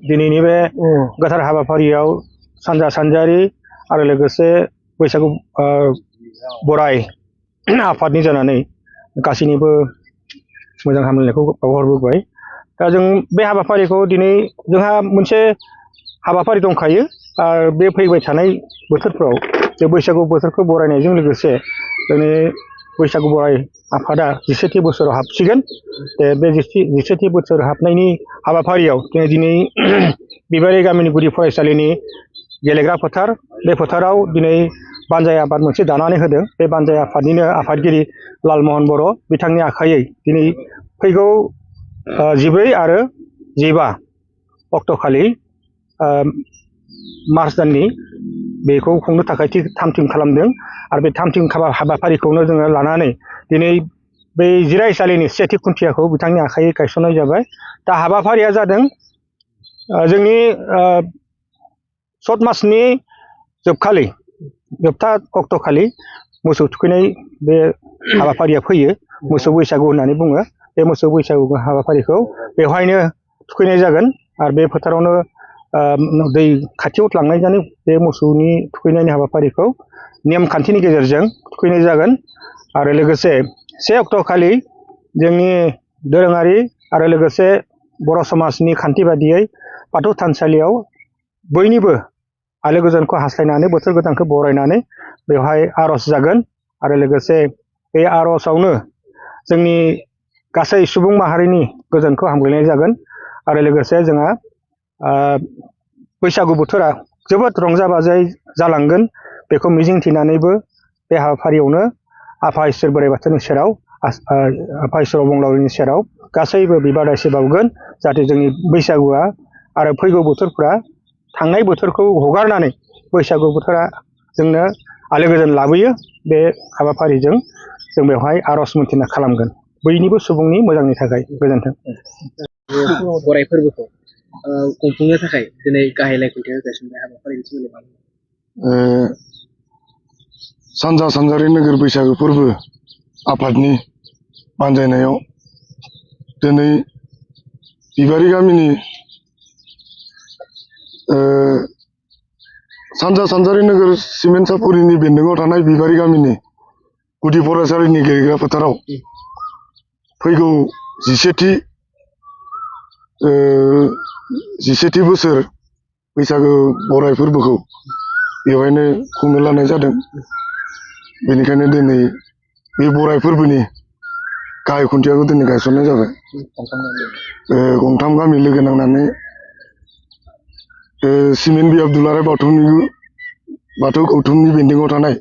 दिनैनि बे गोथार हाबाफारियाव सानजा सानजारि आरो लोगोसे बैसागु बराय आफादनि जानानै गासैनिबो मोजां हामलायनायखौ बावहरबोबाय। दा जों बे हाबाफारिखौ दिनै जोंहा मोनसे हाबाफारि दंखायो आरो बे फैबाय थानाय बोथोरफ्राव बे बैसागु बोथोरखौ बरायनायजों लोगोसे जोंनि बैसागु बराय आफादा 17थि बोसोराव हाबसिगोन। बे 17थि बोसोर हाबनायनि हाबाफारियाव जोङो दिनै बिबारि गामिनि गुदि फरायसालिनि गेलेग्रा फोथार, बे फोथाराव दिनै बानजाय आफाद मोनसे दानानै होदों। बे बानजाय आफादनिनो आफादगिरि लालमहन बर' बिथांनि आखायै दिनै फैगौ 14 आरो 15 अक्ट'खालि मार्च दाननि बेखौ खुंनो थाखाय थाम-थिम खालामदों आरो बे थाम-थिम हाबाफारिखौनो जोङो लानानै दिनै बै जिरायसालिनि सेथि खुन्थियाखौ बिथांनि आखाइयै गायसननाय जाबाय। दा हाबाफारिया जादों जोंनि सत मासनि जोबथा अक्ट'खालि मोसौ थुखैनाय बे हाबाफारिया फैयो। मोसौ बैसागु होननानै बुङो। बे मोसौ बैसागु हाबाफारिखौ बेवहायनो थुखैनाय जागोन आरो बे फोथारावनो दै खाथियाव लांनायजानो बे मोसौनि थुखैनायनि हाबाफारिखौ नेमखान्थिनि गेजेरजों थुखैनाय जागोन। आरो लोगोसे 1 अक्ट'खालि जोंनि दोरोङारि आरो लोगोसे बर' समाजनि खान्थि बादियै बाथौ थानसालियाव बयनिबो आलो गोजोनखौ हास्थायनानै बोथोर गोदानखौ बरायनानै बेवहाय आर'ज जागोन आरो लोगोसे बे आर'जआवनो जोंनि गासै सुबुं माहारिनि गोजोनखौ हामग्लायनाय जागोन आरो लोगोसे जोंहा बैसागु बोथोरा जोबोद रंजा बाजायै जालांगोन बेखौ मिजिंथिनानैबो बे हाबाफारियावनो आफा इसोर बोराइ बाथौनि सेराव आफा इसोर अबंलावरिनि सेराव गासैबो बिबार दायसे बावगोन जाहाथे जोंनि बैसागुआ आरो फैगौ बोथोरफ्रा थांनाय बोथोरखौ हगारनानै बैसागु बोथोरा जोंनो आलो गोजोन लाबोयो। बे हाबाफारिजों जों बेवहाय आर'ज मोनथिना खालामगोन बयनिबो सुबुंनि मोजांनि थाखाय। गोजोन्थों। बराय फोरबोखौ खुंफुंनो थाखाय दिनै गाहाय खुन्थिया गायसननाय हाबाफारिनि सोमोन्दै सानजा सानजारि नोगोर बैसागु फोरबो आफादनि बानजायनायाव दिनै बिबारि गामिनि सानजा सानजारि नोगोर सिमेन्टसापुरिनि बेन्दोङाव थानाय बिबारि गामिनि गुदि फरायसालिनि गेलेग्रा फोथाराव फैगौ 17थि बोसोर बैसागु बराय फोरबोखौ बेवहायनो खुंनो लानाय जादों। बेनिखायनो दिनै बे बराय फोरबोनि गाहाय खुन्थियाखौ दिनै गायसननाय जाबाय। गंथाम गामि लोगो नांनानै सिमेन्ट बियाब दुलाराय बाथौ गौथुमनि बेन्दोङाव थानाय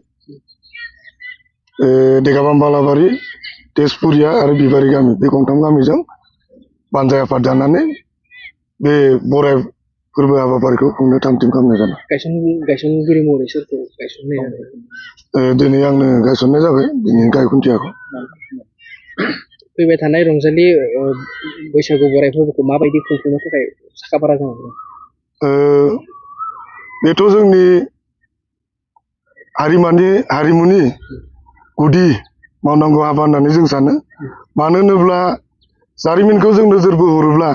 देगाबाम बालाबारि, तेजपुरिया आरो बिबारि गामि बे गंथाम गामिजों बानजाय आफाद दानानै बे बराय फोरबो हाबाफारिखौ खुंनो थाम-थिम खालामनाय जादों। गायसनगिरि महरै सोरखौ गायसननाय जादों? दिनै आंनो गायसननाय जाबाय दिनै गाहाय खुन्थियाखौ। फैबाय थानाय रंजालि बैसागु बराय फोरबोखौ माबायदि खुंफुंनो थाखाय साखाफारा जानांगौ? बेथ' जोंनि हारिमुनि गुदि मावनांगौ हाबा होननानै जों सानो। मानो होनोब्ला जारिमिनखौ जों नोजोर बोहरोब्ला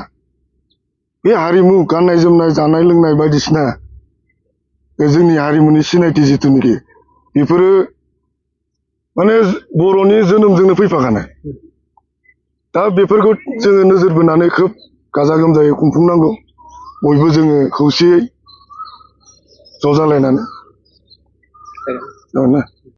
बे हारिमु गाननाय जोमनाय जानाय लोंनाय बायदिसिना जोंनि हारिमुनि सिनायथि जिथुनिखि बेफोरो माने बर'नि जोनोमजोंनो फैफाखानाय। दा बेफोरखौ जोङो नोजोर बोनानै खोब गाजा गोमजायै खुंफुंनांगौ बयबो जोङो खौसेयै ज' जालायनानै।